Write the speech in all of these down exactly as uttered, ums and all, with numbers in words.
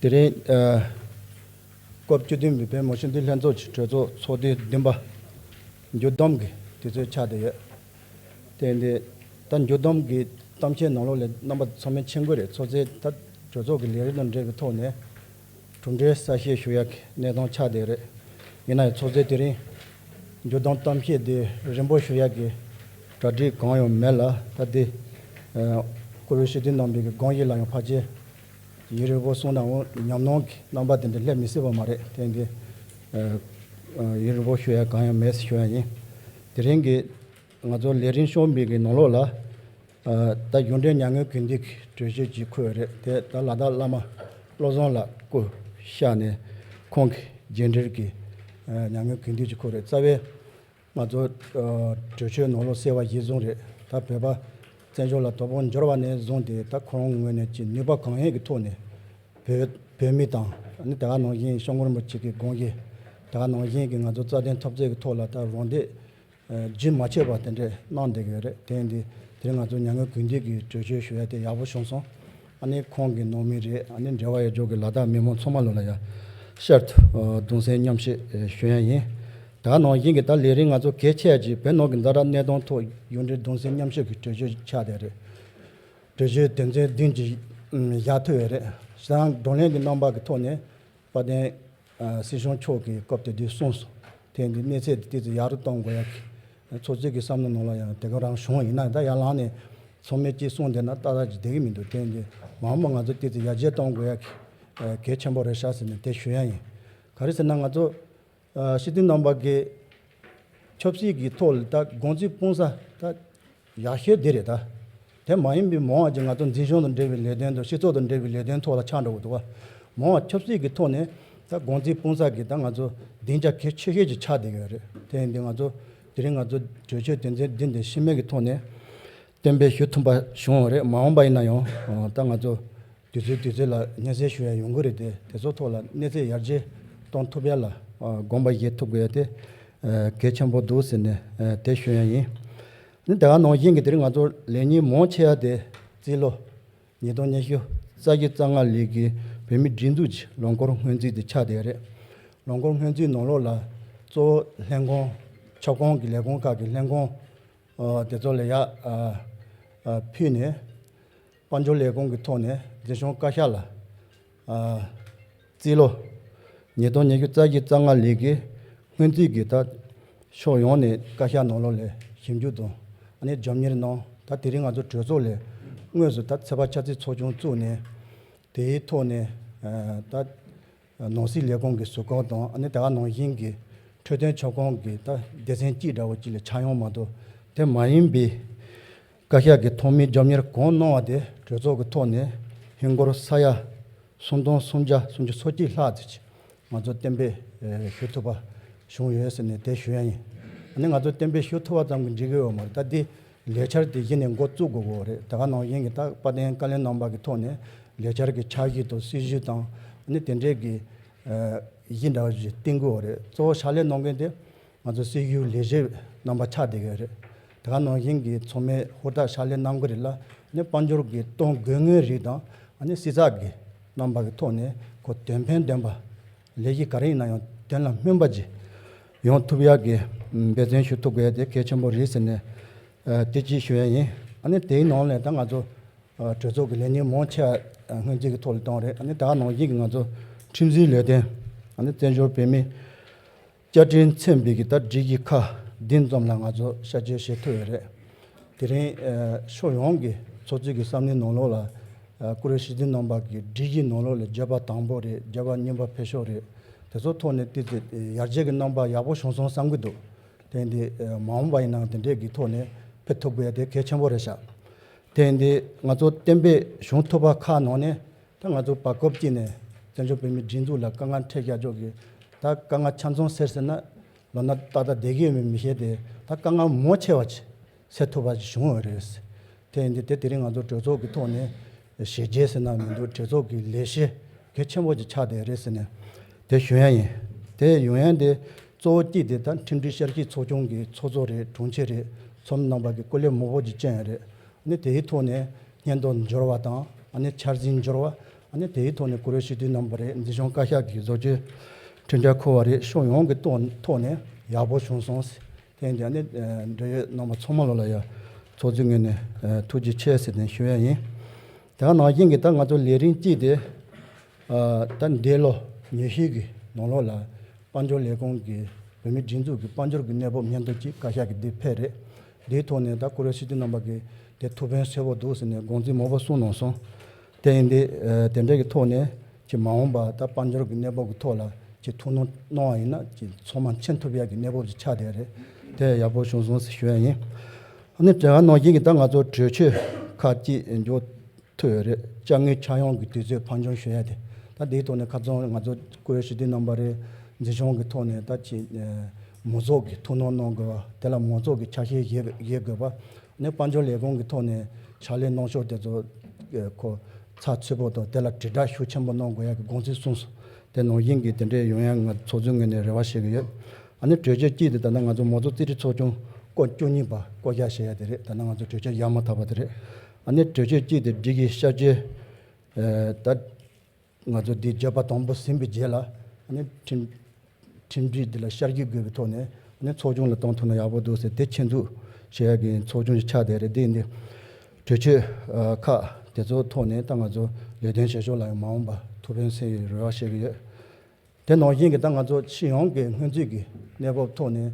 དེ་རིང་ཨ་སྐབས་བཅུ་བདུན་པའི་བོད་མི་མང་སྤྱི་འཐུས་ལྷན་ཚོགས་ཀྱི་གྲོས་ཚོགས་ཚོགས་དུས་བདུན་པ་མཇུག་བསྡོམས་ཀྱི་དུས་ཚོད་ཆགས་བསྡད་ཡོད། དེ་འདི་ད་མཇུག་བསྡོམས་ཀྱི་གཏམ་བཤད་ནང་ལོགས་ལ་རྣམ་པ་ཚང་མས་མཁྱེན་གྱི་རེད། ཚོགས་གཙོས་ད་གྲོས་ཚོགས་ཀྱི་ལས་རིམ་དང་འབྲེལ་བའི་ཐོག་ནས་གྲུབ་འབྲས་གསལ་བཤད་ཞུ་ཡག་གི་གནས་སྟངས་ཆགས་བསྡད་རེད། ཡིན་ན་ཡང་ཚོགས་གཙོས་དེ་རིང་མཇུག་བསྡོམས་གཏམ་བཤད་དེ་རིམ་པ་ཞུ་ཡག་གི་གྲ་སྒྲིག་གང་ཡང་མེད་ལ། ད་དེ་ཨ་བཀུར་འོས་སྤྱི་འཐུས་རྣམ་པའི་གི་དགོངས་གཞི་ལ་ཡང་ཕལ་ཆེར་ཡུན་རིང་པོ་གསུངས་ནའང་ཉམས་མྱོང་གི་རྣམ་པ་དེ་འདྲ་སླེབས་མི་སྲིད་པ་མ་རེད། དེ་འདི་ཨ་ཨ་ཡུན་རིང་པོ་ཞུ་ཡག་གང་ཡང་མེད་ཟེར་ཞུ་ཡག་ཡིན། དེ་རིང་གི་ང་ཚོ་ལས་རིམ་སྐྱོང་བའི་གི་ནང་ལོགས་ལ་ཨ་ད་གཞུང་འབྲེལ་མྱ་ངན་གུས་འདུད་ཀྱི་གྲོས་ཆོད་ཅིག་འཁོད་ཡོད་རེད། དེ་ད་ལ་དྭགས་བླ་མ་བློ་བཟང་ལགས་སྐུ་གཤེགས་ནས་ཁོང་གི་རྗེས་འབྲེལ་གྱི་ཨ་མྱ་ངན་གུས་འདུད་ཅིག་འཁོད་རེད། རྩ་བའི་ང་ཚོ་ཨ་གྲོས་ཆོད་ནང་ལོགས་གསལ་བ་གཞིར་བཟུང་རེད། ད་བོད་པ་བཙན་བྱོལ་ལ་དོ་དགོང་འབྱོར་བ་ནས་བཟུང་སྟེ་ད་ཁོ་རང་ངོས་ནས་ཀྱི་ནུས་པ་གང་ཡོད་ཀྱི་ཐོག་ནས་བོད་བོད་མི་དང་ཨ་ནི་དེ་ག་ནང་བཞིན་སྐྱབས་མགོན་རིན་པོ་ཆེ་གི་དགོངས་གཞི། དེ་ག་ནང་བཞིན་གྱི་ང་ཚོ་རྩ་དོན་འཐབ་རྩོད་ཀྱི་ཐོག་ལ་ད་རོགས་འདེགས་ཨ་རྒྱུན་མ་ཆད་པ་དེ་འདྲས་གནང་བསྡད་ཀྱི་ཡོད་རེད། དེ་ཡིན་དུས་དེ་རིང་ང་ཚོ་མྱ་ངན་གུས་འདུད་ཀྱི་གྲོས་ཆོད་ཞུ་ཡ་དེ་ཡག་པོ་བྱུང་སོང་། ཨ་ནི་ཁོང་གི་ནང་མི་རེད། ཨ་ནི་འབྲེལ་བ་ཡོད་ཕྱོགས་ཀྱི་ལ་དྭགས་མི་མང་ཚང་མ་ལོ་ལ་ཡ་ཤར་དུ་གདུང་སེམས་མཉམ་བསྐྱེད་ཞུ་ཡ་ཡིན། དེ་ག་ནང་བཞིན་གྱི་ད་ལས་རིམ་ང་ཚོ་གལ་ཆེ་ཡ་ཅིག་བོད་ནང་གི་ཛ་དྲག་གནས་སྟངས་ཐོག་གཞུང་འབྲེལ་གདུང་སེམས་མཉམ་བསྐྱེད་ཀྱི་གྲོས་ཆོད་ཆགས་བསྡད་རེད། གྲོས་ཆོད་དོན་ཚན་བདུན་གྱི་བཞག་ཐུབ་ཡོད་རེད། ཞེ་དྲག་བགྲོ་གླེང་གི་རྣམ་པ་གི་ཐོག་ནས་དཔལ་ལྡན་ཨ་སྲིད་སྐྱོང་མཆོག་གིས་སྐབས་དེ་དུས་གསུངས་སོང་། དེ་འདི་གནས་ཚད་དེ་ཏོག་ཙམ་ཡག་རུ་གཏོང་དགོས་ཡ་གི་ཚོགས་གཙོ་གི་བསམ་བློ་ནང་ལ་ཡང་དེ་ག་རང་བྱུང་བ་ཡིན་ན། ད་ཡར་ལངས་ནས་ཚང་མས་ཅིག་གསུངས་བསྡད་ན་ཏག་ཏག་ཅིག་བསྡད་ཀྱི་མི་འདུག་དེ་འདི་མ་འོངས་པ་ང་ཚོ་ཏོག་ཙམ་ཡར་རྒྱས་གཏོང་དགོས་ཡ་གི་ཨ་གལ་ཆེན་པོ་རེད་ཤག་ཟེར་ནས་དེ་ཞུ་ཡ་ཡིན། ག་རེ་ཟེར་ན་ང་ཚོ་ཨ་སྤྱི་འཐུས་རྣམ་པ་གི་ཆབ་སྲིད་ཀྱི་ཐོག་ལ་ད་དགོངས་ཚུལ་སྤུངས་ས་ད་ཡག་ཤོས་འདི་རེད། ད་དེ་མ་ཡིན་པའི་མང་བ་ཅིག་ང་ཚོ་འཛིན་སྐྱོང་དང་འབྲེལ་བའི་ལས་དོན་དང་སྤྱི་ཚོགས་དང་འབྲེལ་བའི་ལས་དོན་ཐོག་ལ་ཆགས་འགྲོ་གི་འདུག་བ། མང་བ་ཆབ་སྲིད་ཀྱི་ཐོག་ནས་ད་དགོངས་ཚུལ་སྤུངས་ས་གི་ད་ང་ཚོ་སྡིངས་ཆ་གལ་ཆེ་ཤོས་ཅིག་ཆགས་བསྡད་ཡོད་རེད། དེ་ཡིན་དུས་ང་ཚོ་དེ་རིང་ང་ཚོ་གྲོས་ཆོད་དོན་ཚན་བདུན་དེ་ཕྱི་མིག་གི་ཐོག་ནས་གཏན་འབེབས་ཞུ་ཐུབ་པ་བྱུང་བ་རེད། མ་འོངས་པ་ཡིན་ན་ཡང་ད་ང་ཚོ་དུས་ཚོད་དུས་ཚོད་ལ་སྙན་སེང་ཞུ་ཡ་ཡོང་གི་རེད་དེ། དེ་ཚོ་ཐོག་ལ་གནས་ཚད་ཡར་རྒྱས་གཏོང་ཐུབ་ཡ་ལ་དགོངས་པ་བཞེས་ཐུབ་དགོས་ཡ་དེ་གལ་ཆེན་པོ་འདུག་ཟེར་ནས་དེ་ཞུ་ཡ་ཡིན། ནི་དེ་ག་ནང་བཞིན་གྱི་དེ་རིང་ང་ཚོ་ལས་ཉིན་མང་ཆེ་བ་དེ་རྩིས་ལོ་ཉིས་སྟོང་ཉི་ཤུ་རྩ་བཞི་རྩ་ལྔ་ལོའི་གི་བོད་མིའི་སྒྲིག་འཛུགས་ཀྱི་ལོ་འཁོར་སྔོན་རྩིས་དེ་ཆགས་བསྡད་རེད། ལོ་འཁོར་སྔོན་རྩིས་ནང་ལོགས་ལ་གཙོ་བོ་ལྷན་ཁང་ཁྱབ་ཁོངས་ཀྱི་ལས་ཁུངས་ཁག་གི་ལྷན་ཁང་ཨ་དེ་ཚོ་ལ་ཡ་ཨ་ཨ་ཕུལ་ནས་དཔལ་འབྱོར་ལས་ཁུངས་ཀྱི་ཐོག་ནས་འཛིན་སྐྱོང་བཀའ་ཤག་ལ་ཨ་རྩིས་ལོ་ཉིས་སྟོང་ཉི་ཤུ་རྩ་བཞི་རྩ་ལྔ་ལོའི་གི་སྔོན་རྩིས་ཀྱི་ད་ཕྱོགས་ཡོངས་ནས་བཀའ་ཤག་ནང་ལོགས་ལ་ཞིབ་འཇུག་དང་ཨ་ནི་རྒྱབ་གཉེར་གནང་། ད་དེ་རིང་ང་ཚོ་གྲོས་ཚོགས་ལ་དངོས་སུ་ད་ཚོད་དཔག་ཆ་རྩིས་ཚོགས་ཆུང་བཙུགས་ནས་དེའི་ཐོག་ནས་ཨ་ད་ནང་སྲིད་ལས་ཁུངས་ཀྱི་ཟུར་བཀག་དང་ཨ་ནི་དེ་ག་ནང་བཞིན་གྱི་འཕྲོད་བསྟེན་ཁྱབ་ཁོངས་ཀྱི་ད་སྡེ་ཚན་གཅིག་འདྲ་བོ་གཅིག་ལས་ཆགས་ཡོང་མ་གཏོགས། དེ་མ་ཡིན་པའི་བཀའ་ཤག་གི་ཐོག་མའི་རྒྱབ་གཉེར་གང་གནང་བ་དེ་གྲོས་ཚོགས་ཀྱི་ཐོག་ནས་ཧིན་སྒོར་ས་ཡ་སུམ་སྟོང་སུམ་བརྒྱ་སུམ་ཅུ་སོ་གཅིག་ལྷག་ཙམ་ཅིག་ང་ཚོ་གཏན་འབེབས་ཞུ་ཐུབ་པ་བྱུང་ཡོད་ཟེར་ནས་དེ་ཞུ་ཡ་ཡིན། ཨ་ནི་ང་ཚོ་གཏན་འབེབས་ཞུ་ཐུབ་པ་ཙམ་གྱིས་འགྲིག་གི་ཡོད་མ་རེད། ད་འདི་ལས་འཆར་དེ་གཞི་ནས་འགོ་བཙུགས་དགོས་ཀྱི་ཡོད་རེད། དེ་ག་ནང་བཞིན་གྱི་ད་དཔལ་ལྡན་བཀའ་བློན་རྣམ་པ་གི་ཐོག་ནས་ལས་འཆར་གྱི་འཆར་གཞི་དང་སྲིད་ཇུས་དང་ཨ་ནི་དེ་འདྲའི་གི་ཨ་གཞི་འདྲ་བ་ཞིག་བཏིང་དགོས་ཀྱི་ཡོད་རེད། གཙོ་བོ་ཕྱག་ལས་གནང་མཁན་དེ་ང་ཚོ་སྲིད་ཇུས་ལས་བྱེད་རྣམ་པ་ཆགས་བསྡད་ཀྱི་ཡོད་རེད། དེ་ག་ནང་བཞིན་གྱི་ཚང་མས་ཧུར་ཐག་ཕྱག་ལས་གནང་གི་རེད་ལ། ཨ་ནི་དཔལ་འབྱོར་གྱི་གཏོང་དགོས་ངེས་རིགས་དང་ཨ་ནི་སྲིད་ཚགས་ཀྱི་རྣམ་པ་གི་ཐོག་ནས་ཁོ་དོན་ཕན་ལྡན་པ། ལས་གཞི་ག་རེ་ཡིན་ན་ཡང་དོན་ལ་སྨིན་པ་ཅིག་ཡོང་ཐུབ་ཡག་གི་འབད་བརྩོན་ཞུ་ཐུབ་དགོས་དེ་གལ་ཆེན་པོ་རེད་ཟེར་ནས་ཨ་དེ་གཅིག་ཞུ་ཡ་ཡིན། ཨ་ནི་དེའི་ནང་ལས་ད་ང་ཚོ་ཨ་གྲོས་ཚོགས་ཀྱི་ལས་ཉིན་མང་ཆེ་བ་སྔོན་རྩིས་ཀྱི་ཐོག་ལ་བཏང་རེད། ཨ་ནི་ད་ག་ནང་བཞིན་གྱི་ང་ཚོ་ཁྲིམས་འཛིན་ལས་དོན་ཨ་ནི་བཙན་བྱོལ་བོད་མིའི་བཅའ་ཁྲིམས་མཚོན་པའི་གི་ད་སྒྲིག་གཞི་ཁག་བདུན་ཙམ་ལ་ང་ཚོ་བསྐྱར་བཅོས་བྱེད་ཐུབ་ཡོད་རེད། དེ་རིང་ཨ་ཕྱོགས་ཡོངས་ཀྱི་ཚོགས་གཙོས་ཀྱི་བསམ་བློའི་ནང་ལོགས་ལ་ཨ་བཀུར་འོས་སྤྱི་འཐུས་རྣམ་པ་གི་སྒྲིག་གཞིའི་ནང་ལོགས་ལ་བརྗོད་པ་དང་པོ་རེད། བརྗོད་པ་གཉིས་པ་འཕེལ་ཕྱོགས་རེད། དེ་ཚོ་ཐོག་ནས་ཏོག་ཙམ་ཡར་རྒྱས་ཀྱི་རྣམ་པ་ཡག་པོ་བྱུང་སོང་བསམ་གྱི་འདུག་དེ་འདི་ཨ་མ་འོངས་པ་ཡིན་ནའང་དེ་འདྲས་ཀྱི་ཐོག་ནས་ཕེབས་ཐུབ་དགོས་ཡ་དེ་གལ་ཆེན་པོ་རེད་ཤག་དེ་འདི་ང་ཚོ་གཏན་འབེབས་བྱུང་ཐུབ་པ་ཁག་ནང་ནས་ད་ང་ཚོ་བར་སྐབས་ཅིག་ནས་བཙན་བྱོལ་བོད་མིའི་སྒྲིག་འཛུགས་ལ་དཀའ་ངལ་འཕྲད་བཞག་ཕྱོགས་ཀྱི་ད་དཀའ་ངལ་ཆ་ཚང་སེལ་ཟེར་ན་ལོ་ན་ཏག་ཏག་བསྡད་ཀྱི་ཡོད་མེད་མི་ཤེས་ཏེ། ད་དཀའ་ངལ་མང་ཆེ་བ་ཅིག་སེལ་ཐུབ་པ་ཅིག་བྱུང་ཡོད་རེད། དེ་ཡིན་དུས་དེ་དེ་རིང་ང་ཚོ་གྲོས་ཚོགས་ཀྱི་ཐོག་ནས་ཞལ་མཇལ་ཟེར་ན་མི་འདུག་གྲོས་ཚོགས་ཀྱི་ལས་གཞི་གལ་ཆེན་པོ་ཅིག་ཆགས་བསྡད་རེད་ཟེར་ནས་དེ་ཞུ་ཡ་ཡིན། དེ་ཡོང་ཡ་དེ་གཙོ་བོ་གཅིག་དེ་ད་ཁྲིམས་སྒྲིག་བསྐྱར་ཞིབ་ཚོགས་ཆུང་གི་ཚོགས་གཙོ་རེད། དྲུང་ཆེ་རེད། ཚོགས་མི་རྣམ་པ་གི་སྐུ་ལས་མང་པོ་ཅིག་བསྐྱོན་ཡ་རེད། ཨ་ནི་དེའི་ཐོག་ནས་སྙན་ཐོ་འབྱོར་བ་དང་ཨ་ནི་འཆར་ཟིན་འབྱོར་བ་ ཨ་ནི་དེའི་ཐོག་ནས་ཀུ་རེ་ཤི་ཏི་རྣམ་པ་རེད། འཛིན་སྐྱོང་བཀའ་ཤག་གིས་བཟོ་བཅོས་འཕྲིན་ཕྲན་འཁུར་བ་རེད། ཕྱོགས་ཡོངས་ཀྱི་ཐོག་ཐོག་ནས་ཡག་པོ་བྱུང་སོང་། དེ་ཡིན་དུས་ཨ་ནི་འབྲེལ་ཡོད་རྣམ་པ་ཚང་མ་ལོ་ལ་ཡ་ཚོགས་གཙོའི་ངོས་ནས་ཐུགས་རྗེ་ཆེ་ཟེར་ནས་ཞུ་ཡ་ཡིན། དེ་ག་ནང་བཞིན་གྱི་ད་ང་ཚོ་ལས་རིམ་གཅིག་དེ། ད་འདས་ལོ་ཉི་ཤུ་གི་ནང་ལོགས་ལ་དཔལ་འབྱོར་ལས་ཁུངས་ཀྱི་བོད་མིའི་སྒྲིག་འཛུགས་ཀྱི་དཔལ་འབྱོར་གྱི་གནས་བབ་སྙན་ཐོ་གཅིག་བཀའ་ཤག་གིས་འདི་ཕེབས་རེད། འདིའི་ཐོག་ནས་ད་ཀུ་རེ་ཤི་ཏི་རྣམ་པ་གིས་དེ་ཐུགས་ཕན་གསོས་པོ་འདུག་ཟེར་ནས་དགོངས་ཚུལ་མང་པོ་གསུངས་གནང་སོང་། དེ་ཡིན་དུས་དེ་འདྲའི་གི་ཐོག་ནས་ཅིག་མ་འོངས་པ་ད་དཔལ་འབྱོར་གྱི་གནས་བབ་ཀྱི་ཐོག་ལ་ཅིག་ཐུགས་སྣང་གནང་བ་ཡིན་ན་ཅིག་ཚང་མ་མཁྱེན་ཐུབ་ཡག་གི་གནས་བབ་ཅིག་ཆགས་བསྡད་རེད། དེ་ཡག་པོ་བྱུང་སོང་ཟེར་ཞུ་ཡ་ཡིན། ཨ་ནི་དེ་ག་ནང་བཞིན་གྱི་ད་ང་ཚོ་གྲོས་ཆོད་ཁག་ཅིག་འཇོག་ཐུབ་ཡོད་རེད། དཔྱ་དངུལ་ཆག་ཡང་གི་དུས་ཚོད་ཕར་འགྱངས་ཞུ་ཡ་དེ། ད་དེའི་ཐོག་ནས་ཁ་རྩང་ང་ཚོ་ཀུ་རེ་ཤི་ཏི་རྣམ་པ་རེད། འཛིན་སྐྱོང་གི་ཐོག་ནས་ད་ཅིག་མང་ཚོགས་ཀྱི་ཐུགས་སྣང་གནང་དགོས་པ། དེ་ལ་མང་ཚོགས་ཀྱི་ཆ་ཤས་བཞེས་བཞེས་དགོས་པ། ཨ་ནི་དཔལ་འབྱོར་ལས་ཁུངས་ཀྱི་ཐོག་ནས་ཕྱག་ལས་གནང་ཕྱོགས་དེ་ཚོ་ཁོ་ཚགས་ཚུད་པོ་དང་། དེ་ལ་དྲིལ་བསྒྲགས་ཤུགས་ཆེན་པོ་གནང་དགོས་ཡ་གི་དགོངས་ཚུལ་གསུངས་སོང་། དེ་ནང་བཞིན་གྱི་དེ་འདྲའི་ཡོང་ཡ་ང་ཚོགས་གཙོའི་ངོས་ནས་རེ་བ་བྱེད་ཀྱི་ཡོད། ཨ་ནི་གྲོས་ཆོད་གཅིག་དེ་ད་ལྟ་ང་ཚོ་མང་གཙོ་རྩིས་ཁྲའི་ཚོགས་ཆུང་སྐོར་བཅུ་གཉིས་པ་བསྐོ་བཞག་བྱེད་ཡ་དེ་རེད། ད་ལྟ་ང་ཚོ་གྲོས་ཆོད་ཡར་མར་བཏབ་པ་དེ་རེད། ཨ་ནི་གྲོས་ཆོད་གཅིག་དེ་སྒྲིག་གཞི་བསྐྱར་བཅོས་ད་ང་ཚོ་འདི་བརྗོད་པ་དང་པོ་ཟིན་པའི་རྗེས་ལ། ཨ་ནི་ཁྲིམས་ཁྲིམས་སྒྲིག་འདི་ལ་བསྐྱར་བཅོས་དགོས་པའི་ཐོག་ནས། ཨ་ནི་ཚོགས་ཆུང་ལ་གཏོང་ཐུབ་ན་ཡག་པོ་འདུག་ཟེར། དེ་ཆེད་འཛུགས་བྱེད་ཡ་གི་ཚོགས་ཆུང་ཞིག་ཆགས་བསྡད་རེད། འདི་འདི་གྲོས་ཆོད་ཁག་དེ་ཚོའི་ཐོག་ནས་ད་ང་ཚོ་ལས་དོན་བྱེད་ཕྱོགས་ལ་ཡང་མ་འོངས་པ་ཐུགས་ཕན་གསོས་ཡོད་རེ་བ་བྱེད་ཀྱི་ཡོད། དེ་ནང་བཞིན་གྱི་ད་ང་ཚོ་སྤྱི་ཡོངས་ཀྱི་སྔོན་རྩིས་ཀྱི་གནས་བབ་ཐོག་ནས་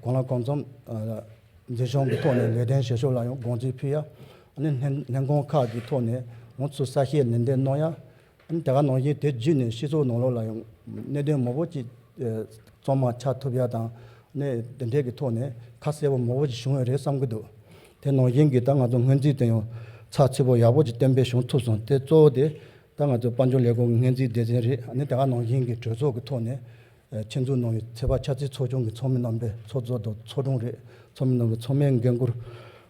གང་ལ་གང་འཚམ་འཛིན་སྐྱོང་གི་ཐོག་ནས་ལས་དོན་བྱེད་ཕྱོགས་ལ་ཡང་དགོངས་ཚུལ་ཕུལ་ཡ། ཨ་ནི་ལྷན་ལྷན་ཁང་ཁག་གི་ཐོག་ནས་ང་ཚོ་གསལ་བཤད་ནན་ཏན་གནང་ཡ། ཨ་ནི་དེ་ག་ནང་བཞིན་དེ་བརྒྱུད་ནས་སྤྱི་ཚོགས་ནང་ལོགས་ལ་ཡང་གནད་དོན་མང་པོ་ཅིག་གཙང་མ་ཆགས་ཐུབ་ཡ་དང་། ཨ་ནི་དེ་འདྲའི་གི་ཐོག་ནས་ཁ་གསལ་པོ་མང་པོ་ཅིག་བྱུང་ཡོད་རེད་བསམ་གྱི་འདུག་དེ་ནང་བཞིན་གྱི་ད་ང་ཚོ་སྔོན་རྩིས་དེ་ཡང་ཚགས་ཚུད་པོ་ཡག་པོ་ཅིག་གཏན་འབེབས་བྱུང་ཐུབ་སོང་། དེ་གཙོ་བོ་དེ་ད་ང་ཚོ་དཔལ་འབྱོར་ལས་ཁུངས་ཀྱི་སྔོན་རྩིས་སྡེ་ཚན་རེད། ཨ་ནི་དེ་ག་ནང་བཞིན་གྱི་གྲོས་ཚོགས་ཀྱི་ཐོག་ནས་ཆེད་འཛུགས་གནང་བའི་ཚོད་དཔག་འཆར་རྩིས་ཚོགས་ཆུང་གི་ཚོགས་མི་རྣམ་པས། ཚོགས་གཙོ་དང་ཚོགས་དྲུང་རེད། ཚོགས་མི་རྣམ་པས་ཚང་མས་འགན་ཁུར་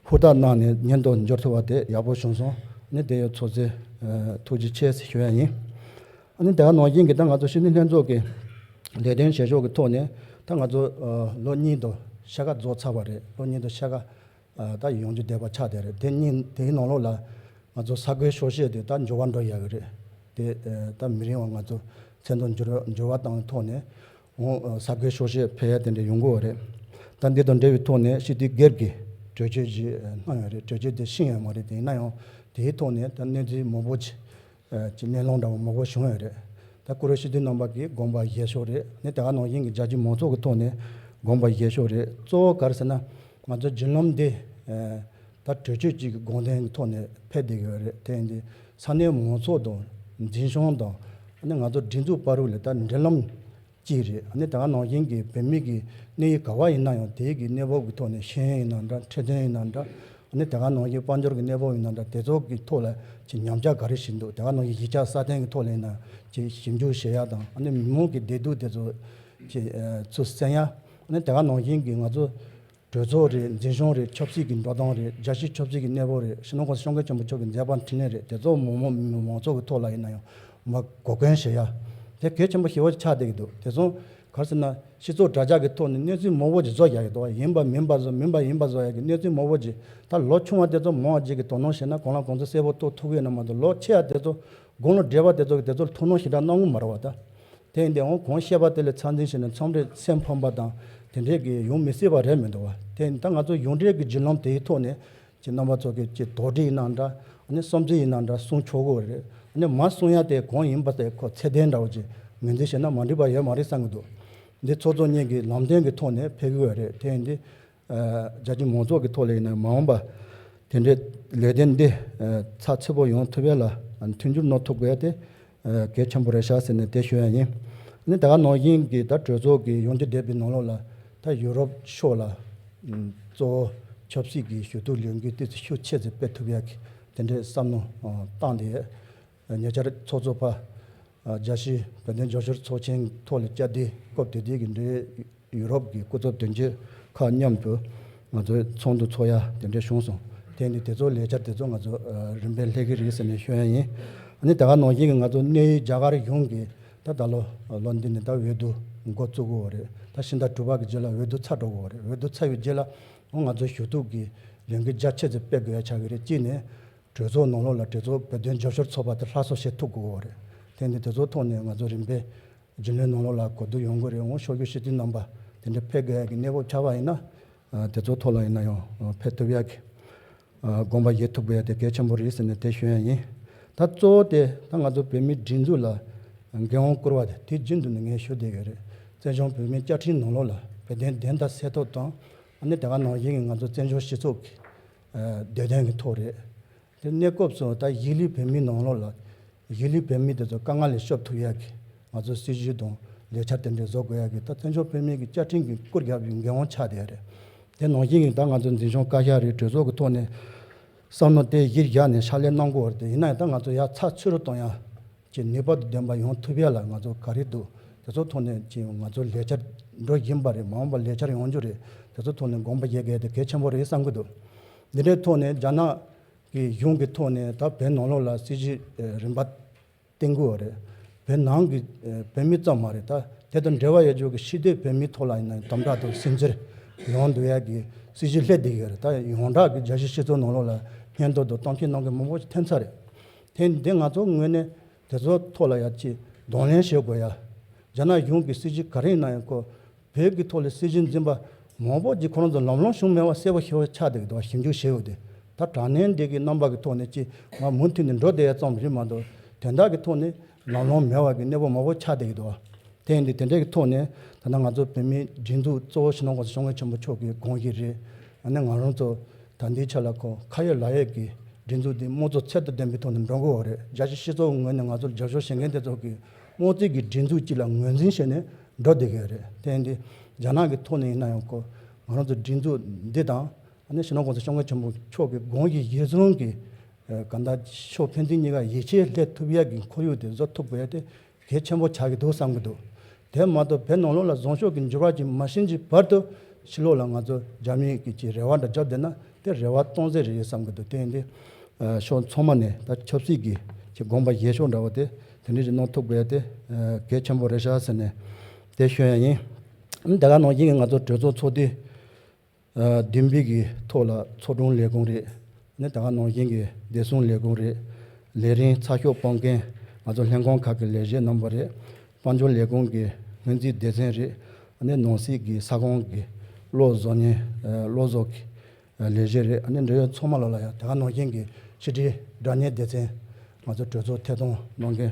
ཧུར་ཐག་གནང་ནས་སྙན་ཐོ་འབྱོར་ཐུབ་པ་དེ་ཡག་པོ་བྱུང་སོང་། ཨ་ནི་དེ་ཡང་ཚོགས་གཙོས་ཐུགས་རྗེ་ཆེ་ཞུ་ཡ་ཡིན། ཨ་ནི་དེ་ག་ནང་བཞིན་གྱི་ད་ང་ཚོ་སྤྱི་འཐུས་ལྷན་ཚོགས་ཀྱི་ལས་དོན་བྱེད་ཕྱོགས་ཀྱི་ཐོག་ནས་ད་ང་ཚོ་ལོ་གཉིས་དང་ཕྱེད་ཀ་རྫོགས་ཚར་བ་རེད། ལོ་གཉིས་དང་ཕྱེད་ཀ་ད་ཡོང་རྒྱུ་བསྡད་པ་ཆགས་བསྡད་རེད། དེ་གཉིས་དེའི་ནང་ལོགས་ལ་ང་ཚོ་ས་བགོས་ཤོག་བཤད་དེ་ད་འགྱུར་བ་འགྲོ་ཡག་གི་རེད། དེ་ད་མི་རིང་བ་ང་ཚོ་མཚན་ཐོ་འགྱུར་འགྱུར་བ་བཏང་བའི་ཐོག་ནས་འོང་ས་བགོས་ཤོག་བཤད་ཕེབས་ཡ་དེ་འདྲ་ཡོང་གི་ཡོད་རེད། ད་འདི་དང་འབྲེལ་བའི་ཐོག་ནས་སྤྱི་འཐུས་སྒེར་གྱི་གྲོས་ཆོད་ཅིག་གནང་ཡོད་རེད། གྲོས་ཆོད་དེ་ཤེས་ཡོད་མ་རེད། དེ་ཡིན་ན་ཡང་དེའི་ཐོག་ནས་ད་གནས་ཚུལ་མང་པོ་ཅིག་ཅིག་གླེང་སློང་འདྲ་བོ་མང་པོ་བྱུང་ཡོད་རེད། ད་ཀུ་རེ་ཤི་ཏི་རྣམ་པ་གིས་དགོངས་པ་བཞེས་ཕྱོགས་རེད། ནི་དེ་ག་ནང་བཞིན་གྱི་རྒྱ་ཆེའི་མང་ཚོགས་ཀྱི་ཐོག་ནས་དགོངས་པ་བཞེས་ཕྱོགས་རེད། གཙོ་བོ་ག་རེ་ཟེར་ན། ང་ཚོ་བརྒྱུད་ལམ་འདི་ད་གྲོས་ཆོད་ཅིག་གི་དགོངས་དོན་གྱི་ཐོག་ནས་ཕེབས་བསྡད་ཀྱི་ཡོད་རེད། དེ་ཡིན་དུས་ས་གནས་མང་ཚོགས་དང་འཛིན་སྐྱོང་དང་ནི་ང་ཚོ་སྒྲིག་འཛུགས་བར་ལ་ད་འབྲེལ་ལམ་གཅིག་རེད། ཨ་ནི་དེ་ག་ནང་བཞིན་གྱི་བོད་མི་གི་གནས་ཡུལ་ག་བ་ཡིན་ན་ཡང་དེའི་གི་གནས་བབ་ཀྱི་ཐོག་ནས་ཤེས་ཡོན་ཡིན་ན་འདྲ། འཕྲོད་བསྟེན་ཡིན་ན་འདྲ། ཨ་ནི་དེ་ག་ནང་བཞིན་དཔལ་འབྱོར་གྱི་གནས་བབ་ཡིན་ན་འདྲ། དེ་ཚོ་གི་ཐོག་ལ་ཅིག་ཉམས་ཆག་ག་རེ་ཞིག་འདུག་དེ་ག་ནང་བཞིན་གཞིས་ཆགས་སྲ་བརྟན་གྱི་ཐོག་ལ་ཡིན་ན་ཅིག་ཞིབ་འཇུག་བྱེད་ཡ་དང་། ཨ་ནི་མི་མང་གི་བདེ་སྡུག་དེ་ཚོ་ཅིག་ཚུར་གསན་ཡ། ཨ་ནི་དེ་ག་ནང་བཞིན་གྱི་ང་ཚོ་གྲོས་ཚོགས་རེད། འཛིན་སྐྱོང་རེད། ཆབ་སྲིད་ཀྱི་འགྲོ་སྟངས་རེད། རྒྱལ་སྤྱིའི་ཆབ་སྲིད་ཀྱི་གནས་བབ་རེད། སྤྱི་ནོར་༸གོང་ས་༸སྐྱབས་མགོན་ཆེན་པོ་མཆོག་གི་མཛད་པ་འཕྲིན་ལས་རེད། དེ་ཚོ་མང་མང་མང་ཚོགས་ཀྱི་ཐོག་ལ་ཡིན་ན་ཡང་མ་གོ་སྐོན་བྱེད་ཡ་དེ་གལ་ཆེན་པོ་ཞེ་པོ་ཅིག་ཆགས་བསྡད་ཀྱི་འདུག་དེ་ཚོ་ག་རེ་ཟེར་ན། སྤྱི་ཚོགས་དྲ་རྒྱ་གི་ཐོག་ནས་གནས་ཚུལ་མང་པོ་ཅིག་བཟོ་རྒྱག་གི་འདུག་ཡིན་པ་མིན་པ་བཟོ། མིན་པ་ཡིན་པ་བཟོ་ཡ་གི་གནས་ཚུལ་མང་པོ་ཅིག་ད་ལོ་ཆུང་བ་དེ་ཚོ་མང་བ་ཅིག་གིས་དོ་སྣང་བྱས་ན་གང་ལ་གང་འཚམ་གསལ་པོ་རྟོགས་ཐུབ་ཀྱི་ཡོད་ན་མ་གཏོགས། ལོ་ཆེ་བ་དེ་ཚོ་དགུང་ལོ་བགྲེས་པ་དེ་ཚོ་གིས་དེ་ཚོར་ཐུགས་སྣང་ཞེ་དྲག་གནང་གི་མ་རེད་བ་ད། དེ་ཡིན་དུས་འོང་གང་བཤད་པ་དེ་ལ་ཚད་འཛིན་བྱས་ནས་མཚམས་རེ་སེམས་ཕམ་པ་དང་དེ་འདྲས་ཀྱི་ཡོང་མི་སྲིད་པ་རེད་མི་འདུག་བ། དེ་ཡིན་ད་ང་ཚོ་ཡོངས་འབྲེལ་གྱི་བརྒྱུད་ལམ་དེའི་ཐོག་ནས་ཀྱི་རྣམ་པ་ཚོ་གི་ཀྱི་དོགས་འདྲི་ཡིན་ན་འདྲ། ཨ་ནི་བསམ་ཚུལ་ཡིན་ན་འདྲ་གསུང་ཆོག་གི་རེད། ཨ་ནི་མ་གསུང་ཡ་དེ་གང་ཡིན་པ་དེ་ཁོ་ཚད་ལྡན་འདྲ་བོ་ཅིག་ངོས་འཛིན་བྱས་ན་མ་འགྲིག་པ་ཡོད་མ་རེད་བསམ་གི་འདུག་འདི་ཚོགས་གཙོ་གཉིས་ཀྱི་ལམ་སྟོན་གྱི་ཐོག་ནས་ཕེབས་གི་ཡོད་རེད། དེ་ཡིན་དུས། རྒྱ་ཆེའི་མང་ཚོགས་ཀྱི་ཐོག་ལ་ཡིན་ན་མ་འོངས་པ་དེ་འདྲའི་ལས་དོན་འདི་ཚགས་ཚུད་པོ་ཡོང་ཐུབ་ཡ་ལ་མཐུན་འགྱུར་གནང་ཐུབ་དགོས་ཡ་དེ་གལ་ཆེན་པོ་རེད་ཤག་ཟེར་ནས་དེ་ཞུ་ཡ་ཡིན། ནི་ད་ག་ནང་བཞིན་གྱི་ད་གྲོས་ཚོགས་ཀྱི་ཡོང་རྒྱུ་བསྡད་པའི་ནང་ལོགས་ལ་ད་ཡུ་རོབ་ཕྱོགས་ལ་གཙོ་བོ་ཆབ་སྲིད་ཀྱི་ཞུ་གཏུག་ལས་འགུལ་ཏོག་ཙམ་ཤུགས་ཆེ་ཙམ་སྤེལ་ཐུབ་ཡ་གི་དེ་འདྲའི་བསམ་བློ་བཏང་སྟེ། ཉེ་ཆར་ཚོགས་གཙོ་ཕ་རྒྱལ་སྤྱིའི་བོད་དོན་རྒྱབ་སྐྱོར་ཚོགས་ཆེན་ཐོག་ལ་བཅར་དུས་སྐབས་དེ་དུས་ཀྱི་འབྲེལ་ཡོད་ཡུ་རོབ་ཀྱི་སྐུ་ཚབ་དོན་གཅོད་ཁག་མཉམ་དུ་ང་ཚོའི་ཚོགས་འདུ་ཚོགས་ཡ་དེ་འདྲ་བྱུང་སོང་། དེ་ནི་དེ་ཚོ་ལས་འཆར་དེ་ཚོ་ང་ཚོ་རིམ་པས་སླེབས་ཀྱི་རེད་ཟེར་ནས་ཞུ་ཡ་ཡིན། ཨ་ནི་ད་ག་ནང་བཞིན་གྱི་ང་ཚོ་གནས་ཡུལ་རྒྱ་གར་གཞུང་གིས་ད་ད་ལོ་ལོ་འདི་ནས་ད་འོས་བསྡུ་འགོ་བཙུགས་དགོས་པ་རེད། ད་ཕྱི་ཟླ་དྲུག་པ་གི་རྗེས་ལ་འོས་བསྡུ་ཚར་འགྲོ་དགོས་པ་རེད། འོས་བསྡུ་ཚར་བའི་རྗེས་ལ་ང་ཚོ་ཞུ་གཏུག་གི་ལས་འགུལ་རྒྱ་ཆེ་ཙམ་སྤེལ་དགོས་ཡ་ཆགས་ཀྱི་རེད། གཅིག་ནས། གྲོས་ཚོགས་ནང་ལོགས་ལ་གྲོས་ཚོགས་བོད་དོན་རྒྱབ་སྐྱོར་ཚོགས་པ་དེ་སླར་གསོ་བྱེད་ཐུབ་དགོས་ཀྱི་ཡོད་རེད། དེ་འདི་དེ་ཚོའི་ཐོག་ནས་ང་ཚོ་རིམ་པས་རྒྱུན་ལས་ནང་ལོགས་ལ་གོ་བསྡུར་ཡོང་གི་རེད། འོང་ཕྱོགས་བསྐྱོད་སྤྱི་འཐུས་རྣམ་པ་དེ་འདྲ་ཕེབས་དགོས་ཡ་གི་གནས་བབ་ཆགས་པ་ཡིན་ན། ཨ་དེ་ཚོའི་ཐོག་ལ་ཡིན་ན་ཡང་ཨ་ཕེབས་ཐུབ་ཡ་གི་ཨ་དགོངས་པ་བཞེས་ཐུབ་དགོས་ཡ་དེ་གལ་ཆེན་པོ་རེད་ཟེར་ནས་དེ་ཞུ་ཡ་ཡིན། ད་གཙོ་བོ་དེ་ད་ང་ཚོ་བོད་མིའི་སྒྲིག་འཛུགས་ལ་འགན་དབང་བསྐུར་བ་དེ་དུས་རྒྱུན་དུ་ནས་ངས་ཞུ་བསྡད་ཡོད་རེད། བཙན་བྱོལ་བོད་མིའི་བཅའ་ཁྲིམས་ནང་ལོགས་ལ་བོད་དོན་བདེན་མཐའ་གསལ་ཐབས་དང་། ཨ་ནི་དེ་ག་ནང་བཞིན་གྱི་ང་ཚོ་བཙན་བྱོལ་སྤྱི་ཚོགས་ཀྱི་ཨ་བདེ་དོན་གྱི་ཐོག་རེད། དེ་གནས་སྐབས་སུ་ད་གཞིས་ལུས་བོད་མིའི་ནང་ལོགས་ལ་གཞིས་ལུས་བོད་མི་དེ་ཚོ་དཀའ་ངལ་ལས་སྐྱོབ་ཐུབ་ཡ་གི་ང་ཚོ་སྲིད་ཇུས་དང་ལས་འཆར་དེ་འདྲ་བཟོ་དགོས་ཡ་གི་ད་བཙན་བྱོལ་བོད་མིའི་གི་བཅའ་ཁྲིམས་ཀྱི་བསྐུར་རྒྱབ་ཡོད་འགན་དབང་ཆགས་བསྡད་ཡ་རེད། དེ་ནང་བཞིན་གྱི་ད་ང་ཚོ་འཛིན་སྐྱོང་བཀའ་ཤག་རེད། གྲོས་ཚོགས་ཀྱི་ཐོག་ནས་བསམ་བློ་དེ་གཞིར་བཞག་ནས་ཕྱག་ལས་གནང་དགོས་པ་རེད། དེ་ཡིན་ན་ཡང་ད་ང་ཚོ་ཡར་ཚགས་ཚུད་རུ་གཏོང་ཡ་ཀྱི་ནུས་པ་དང་ལྡན་པ་ཡོང་ཐུབ་ཡ་ལ་ང་ཚོ་ག་རེ་འདུག་དེ་ཚོ་ཐོག་ནས་ཀྱི་ང་ཚོ་ལས་འཆར་འགྲོ་བཞིན་པ་རེད། མ་འོངས་པ་ལས་འཆར་ཡོང་རྒྱུ་རེད། དེ་ཚོ་ཐོག་ནས་དགོངས་པ་བཞེས་དགོས་དེ་གལ་ཆེན་པོ་རེད་བསམ་གྱི་འདུག་འདི་འདྲའི་ཐོག་ནས་རྒྱ་ནག་གི་གཞུང་གི་ཐོག་ནས་ད་བོད་ནང་ལོགས་ལ་སྲིད་ཇུས་རིམ་པ་བཏིང་དགོས་པ་རེད། བོད་ནང་གི་བོད་མི་ཙམ་མ་རེད། ད་དེ་དང་འབྲེལ་བ་ཡོད་རྒྱུ་གི་ཕྱི་སྡོད་བོད་མིའི་ཐོག་ལ་ཡིན་ན་དམ་དྲག་དང་སུན་གཙེར་ཡོང་འདུག་ཡ་གི་སྲིད་ཇུས་སླེབས་བསྡད་ཡོད་རེད། ད་ཡོངས་གྲགས་ཀྱི་རྒྱལ་སྤྱིའི་སྤྱི་ཚོགས་ནང་ལོགས་ལ་སྙན་ཐོ་དང་གཏམ་བཤད་གནང་མཁན་མང་པོ་ཞིག་ཐོན་ཚར་རེད། དེ་འདི་ང་ཚོ་ངོས་ནས་དེ་ཚོ་ཐོག་ལ་ཡ་ཅིག་གདོང་ལེན་བྱེད་དགོས་ཡ། རྒྱ་ནག་གཞུང་གི་སྲིད་ཇུས་ག་རེ་ཡིན་ན་ཡང་ཁོ་བོད་ཀྱི་ཐོག་ལ་སྲིད་ཇུས་འཛིན་པ་མང་པོ་ཅིག་ཁོ་རང་ཚོ་ལམ་ལྷོང་བྱུང་མེད་པ་གསལ་པོ་ཞེ་པོ་ཆགས་བསྡད་ཀྱི་འདུག་ཞིབ་འཇུག་བྱས་ཡོད་དེ། ད་དྲ་བརྙན་འདི་གི་རྣམ་པ་གི་ཐོག་ནས་ཅིག་ང་མུ་མཐུད་ནས་འགྲོ་བསྡད་ཡ་ཙམ་རེད་མ་གཏོགས་དོན་དག་གི་ཐོག་ནས་ལམ་ལྷོང་མེད་པ་གི་གནས་བབ་མང་པོ་ཆགས་བསྡད་ཀྱི་འདུག་དེ་ཡིན་དུས་དེ་འདྲའི་གི་ཐོག་ནས་ད་ལྟ་ང་ཚོ་བོད་མིའི་སྒྲིག་འཛུགས་གཙོ་བོ་སྤྱི་ནོར་༸གོང་ས་༸སྐྱབས་མགོན་ཆེན་པོ་མཆོག་གི་དགོངས་གཞི་རེད། ཨ་ནི་ང་རང་ཚོ་ད་ལྟའི་ཆ་ལ་ཁོ་ཁ་ཡོད་ལག་ཡོད་ཀྱི་སྒྲིག་འཛུགས་འདི་དམངས་གཙོ་ཚད་དང་ལྡན་པའི་ཐོག་ནས་འགྲོ་དགོས་པ་རེད། རྒྱལ་སྤྱིའི་སྤྱི་ཚོགས་ངོས་ནས་ང་ཚོར་རྒྱབ་སྐྱོར་བྱེད་མཁན་དེ་ཚོ་གི་དམངས་གཙོའི་གི་སྒྲིག་འཛུགས་གཅིག་ལ་ངོས་འཛིན་བྱས་ནས་འགྲོ་བསྡད་ཀྱི་ཡོད་རེད། དེ་ཡིན་དུས་རྒྱ་ནག་གི་ཐོག་ནས་ཡིན་ན་ཡང་ཁོ་ང་རང་ཚོ་སྒྲིག་འཛུགས་འདི་དང་ཨ་ནི་སྤྱི་ནོར་༸གོང་ས་༸སྐྱབས་མགོན་ཆེན་པོ་མཆོག་གི་དགོངས་གཞི་གཞིར་བཟུང་གི་གང་ལྟར་ཕྱོགས་ཕན་ཚུན་གཉིས་ཀ་ཡིད་ཆེས་སླེབས་ཐུབ་ཡ་གི་ཁོར་ཡུག་དེ་བཟོ་ཐུབ་དགོས་ཡ་དེ་གལ་ཆེན་པོ་ཆགས་ཀྱི་འདུག་བསམ་གྱི་འདུག་དེ་མ་གཏོགས་བོད་ནང་ལོགས་ལ་བཟང་ཕྱོགས་ཀྱི་འགྱུར་བ་ཅིག་མ་ཕྱིན་གྱི་བར་དུ་ཕྱི་ལོགས་ལ་ང་ཚོ་རྒྱ་མི་གི་ཅིག་རེ་བ་འདྲ་བརྒྱབ་བསྡད་ན་དེ་རེ་བ་སྟོང་ཟད་རེད་བསམ་གྱི་འདུག་དེ་ཡིན་དུས་ཕྱོགས་ཚང་མ་ནས་ད་ཆབ་སྲིད་ཀྱི་ཅིག་དགོངས་པ་བཞེས་ཕྱོགས་འདྲ་བོ་དེ་དེ་འདྲ་ཞིག་གནང་ཐུབ་དགོས་ཡ་དེ་གལ་ཆེན་པོ་རེད་ཤག་ཟེར་ནས་དེ་ཞུ་ཡ་ཡིན། དེ་ག་ནང་བཞིན་གྱི་ང་ཚོ་གྲོས་ཚོགས་ཚོགས་དུས་བདུན་པའི་གི་ཐོག་ལ་ཚོགས་དྲུང་ལས་ཁུངས་རེད། ནི་ད་ག་ནང་བཞིན་གྱི་བདེ་སྲུང་ལས་ཁུངས་རེད། ལས་རིམ་ཚགས་ཤོག་སྤང་མཁན་ང་ཚོ་ལྷན་ཁང་ཁག་གི་ལས་བྱེད་རྣམ་པ་རེད། དཔལ་འབྱོར་ལས་ཁུངས་ཀྱི་སྔོན་རྩིས་སྡེ་ཚན་རེད། ནི་ནང་སྲིད་ཀྱི་ས་ཁང་གི་གློག་བཟོ་མཁན་གློག་བཟོ་གི་ལས་བྱེད་རེད། ནི་འབྲེལ་ཡོད་ཚང་མ་ལོ་ལ་ཡང་ད་ག་ནང་བཞིན་གྱི་ཕྱི་དྲིལ་སྒྲ་བརྙན་སྡེ་ཚན་ང་ཚོ་གྲོས་ཚོགས་ཐད་གཏོང་གནང་མཁན་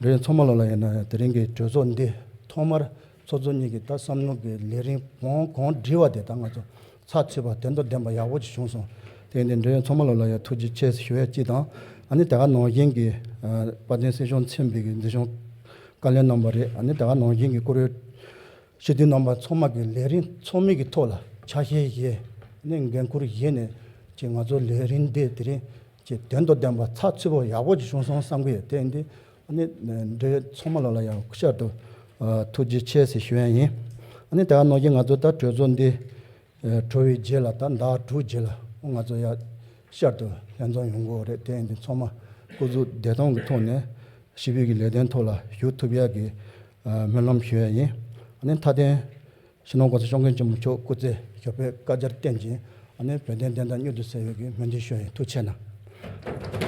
འབྲེལ་ཡོད་ཚང་མ་ལོ་ལ་ཡང་ན་དེ་རིང་གི་གྲོས་ཚོགས་འདི་ཐོག་མར་ཚོགས་གཙོ་གཉིས་ཀྱིས་ད་བསམ་བློ་གི་ལས་རིམ་གང་གང་བསྒྲིགས་པ་དེ་ད་ང་ཚོ་ཚགས་ཚུད་པ་དོན་དང་ལྡན་པ་ཡག་པོ་ཅིག་བྱུང་སོང་། དེ་ཡིན་དུས་འབྲེལ་ཡོད་ཚང་མ་ལོ་ལ་ཡང་ཐུགས་རྗེ་ཆེ་ཞུ་ཡ་གཅིག་དང་། ཨ་ནི་ད་ག་ནང་བཞིན་གྱི་དཔལ་ལྡན་སྲིད་སྐྱོང་མཚན་པའི་གི་འཛིན་སྐྱོང་བཀའ་བློན་རྣམ་པ་རེད། ཨ་ནི་ད་ག་ནང་བཞིན་གྱི་བཀུར་འོས་སྤྱི་འཐུས་རྣམ་པ་ཚང་མ་གི་ལས་རིམ་ཚང་མའི་གི་ཐོག་ལ་ཆ་ཤས་བཞེས་ནས་འགན་འཁུར་བཞེས་ནས་ཀྱི་ང་ཚོ་ལས་རིམ་འདི་དེ་རིང་ཀྱི་དོན་དང་ལྡན་པ་ཚགས་ཚུད་པོ་ཡག་པོ་ཅིག་བྱུང་སོང་བསམ་གི་ཡོད། དེ་ཡིན་དུས་ཨ་ནི་འབྲེལ་ཡོད་ཚང་མ་ལོ་ལ་ཡང་བསྐྱར་དུ་ཐུགས་རྗེ་ཆེ་ཟེར་ཞུ་ཡ་ཡིན། ཨ་ནི་ད་ག་ནང་བཞིན་ང་ཚོ་ད་གྲོས་ཚོགས་འདི་གྲོལ་བའི་རྗེས་ལ་ད་ཟླ་དྲུག་རྗེས་ལ་ང་ཚོ་ཡང་བསྐྱར་དུ་ལྷན་འཛོམས་ཡོང་གི་ཡོད་རེད། དེ་ཡིན་དུས་ཚང་མ་སྐུ་གཟུགས་བདེ་ཐང་གི་ཐོག་ནས་ཞི་བའི་གི་ལས་དོན་ཐོག་ལ་ཞུགས་ཐུབ་ཡ་གི་སྨོན་ལམ་ཞུ་ཡ་ཡིན། ཨ་ནི་མཐའ་དོན་སྤྱི་ནོར་༸གོང་ས་༸སྐྱབས་མགོན་ཆེན་པོ་མཆོག་སྐུ་ཚེ་ཞབས་པད་བསྐལ་བརྒྱར་བརྟན་ཅིང་ཨ་ནི་བོད་དོན་བདེན་མཐའ་མྱུར་དུ་གསལ་བའི་གི་སྨོན་འདུན་ཞུ་ཡ་ཡིན། ཐུགས་རྗེ་གནང་།